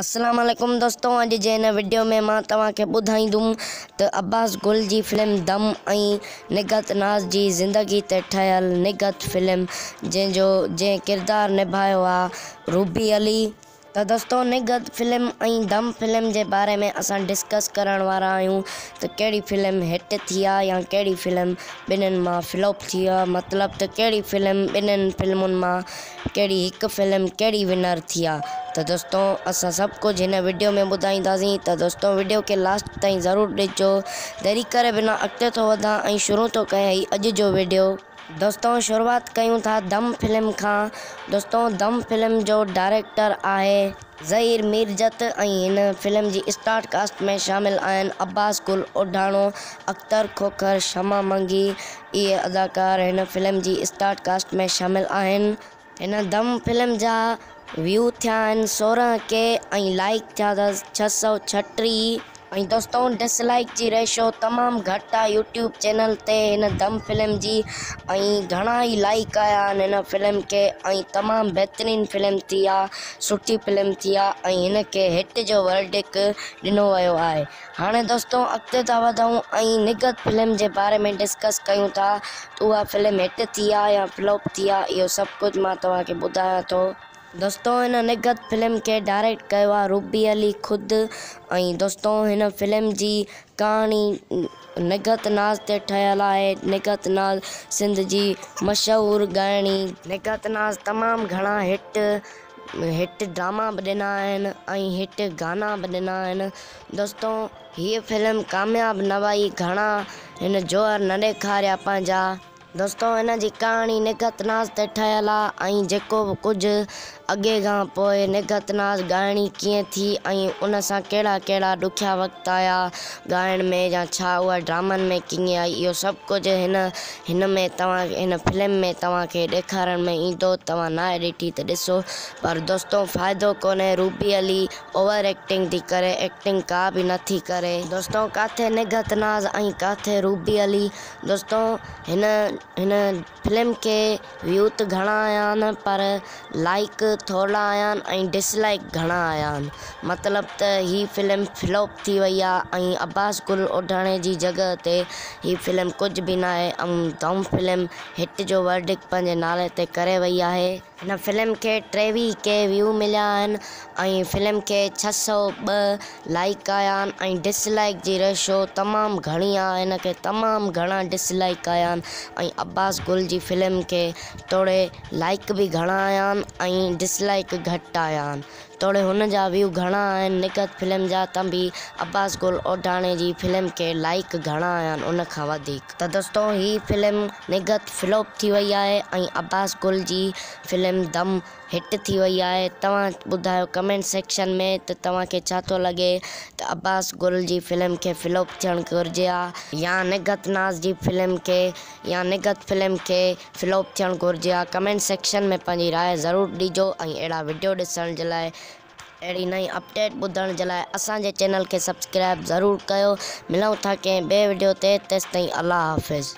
السلام عليڪم دوستو اڄ جي هن وڊيو ۾ مان توهان کي ٻڌائيندم ته عباس گل جي فلم دم ۽ نگهت ناز جي زندگي تي ٺهيل نگهت فلم جنهن جو جنهن ڪردار نڀايو آ روبي علي. ته دوستو نگهت فلم ۽ دم فلم جي باري ۾ اسان ڊسڪس ڪرڻ وارا آهيون ته ڪهڙي فلم هٽ ٿي آ يا ڪهڙي فلم ٻنهين مان فلوپ ٿي آ مطلب ته ڪهڙي فلم ٻنهين فلمن مان ڪهڙي هڪ فلم ڪهڙي ونر ٿي آ ته دوستو اسان سڀ ڪجهه هن وڊيو ۾ ٻڌائينداسين ته دوستو وڊيو کي لاسٽ تائين ضرور ڏسجو ديري ڪري بنا اڳتي ٿو وڌان ۽ شروع ٿو ڪيان هي اڄ جو وڊيو. دوستو شروعات ڪيون ٿا دم فلم کان دوستو دم فلم جو ڊائريڪٽر آهي ظهير ميرجت ۽ هن فلم جي اسٽار ڪاسٽ ۾ شامل آهن عباس گل اوڍاڻو، اختر کوکر، شمع منگي اهي اداڪار هن فلم جي اسٽار ڪاسٽ ۾ شامل آهن. هن دم فلم جا ويو ٿيا آهن 16 ڪي ۽ لائيڪ ٿيا اٿس 636. ۽ دوستو ڊس لائيڪ جي ريشو تمام گهٽ آ يوٽيوب چينل تي هن دم فلم جي ۽ گهڻا ئي لائيڪ آيا آهن هن فلم کي ۽ تمام بهترين فلم ٿي آ سٺي فلم ٿي آ ۽ هن کي هٽ جو ورڊڪ ڏنو ويو آهي. هاڻي دوستو اڳتي ٿا وڌون ۽ نگهت فلم جي باري ۾ ڊسڪس ڪيون ٿا ته اها فلم هٽ ٿي آ يا فلوپ ٿي آ اهو سڀ ڪجهه مان توهان کي ٻڌايان ٿو. دوستو هن نگهت فلم کي ڊائريڪٽ ڪيو آ روبي علي خود ۽ دوستو هن فلم جي ڪهاڻي نگهت ناز تي ٺهيل آهي نگهت ناز سنڌ جي مشهور ڳائڻي. نگهت ناز تمام گهڻا هٽ هٽ ڊراما به ڏنا آهن ۽ هٽ گانا به ڏنا آهن دوستو هيء فلم ڪامياب نه وئي گهڻا هن جوهر نه ڏيکاريا پنهنجا. دوستو هن جي ڪهاڻي نگهت ناز تي ٺهيل آ ۽ جيڪو به ڪجهه اڳي کان پوء نگهت ناز ڳائڻي ڪيئن ٿي ۽ ان سان ڪهڙا ڪهڙا ڏکيا وقت آيا ڳائڻ ۾ يا ڇا اها ڊرامن ۾ ڪيئن آئي اهو سڀ ڪجهه هن هن ۾ توهان هن فلم ۾ توهان کي ڏيکارڻ ۾ ايندو توهان ناهي ڏٺي ته ڏسو پر دوستو فائدو ڪونهي روبي علي اوور ايڪٽنگ ٿي ڪري ايڪٽنگ ڪا به نٿي ڪري. دوستو ڪاٿي نگهت ناز ۽ ڪاٿي روبي علي دوستو هن هن فلم کي ويو ته گهڻا آيا آهن پر لائيڪ ٿورڙا آيا آهن ۽ ڊس لائيڪ گهڻا آيا آهن مطلب ته هي فلم فلوپ ٿي وئي آهي ۽ عباس گل اوڍاڻي جي جڳهه تي هي فلم ڪجهه به ناهي ۽ دم فلم هٽ جو ورڊڪ پنهنجي نالي تي ڪري وئي آهي. هن فلم کي 23 ڪي ويو مليا آهن ۽ فلم کي 602 لائيڪ آيا آهن ۽ ڊس لائيڪ جي ريشو تمام گهڻي آهي هن کي تمام گهڻا ڊس لائيڪ آيا آهن ۽ عباس گل جي فلم کي توڙي لائيڪ به گهڻا آيا آهن ۽ ڊس لائيڪ گهٽ آيا آهن توڙي هن جا ويو گهڻا آهن نگهت فلم جا ته به عباس گل اوڍاڻي جي فلم کي لائيڪ گهڻا آيا آهن ان کان وڌيڪ. ته دوستو هي فلم نگهت فلوپ ٿي وئي آهي ۽ عباس گل جي فلم دم هٽ ٿي وئي آهي توهان ٻڌايو ڪمينٽ سيڪشن ۾ ته توهان کي ڇا ٿو لڳي ته عباس گل جي فلم کي فلوپ ٿيڻ گهرجي ها يا نگهت ناز جي فلم کي يا نگهت فلم کي فلوپ ٿيڻ گهرجي ها ڪمينٽ سيڪشن ۾ پنهنجي راء ضرور ڏجو ۽ اهڙا وڊيو ڏسڻ جي لاء اهڙي نئين اپڊيٽ ٻڌڻ جي لاء اسان جي چينل کي سبسڪرائب ضرور ڪيو ملون ٿا ڪنهن ٻئي وڊيو تي تيستائين الله حافظ.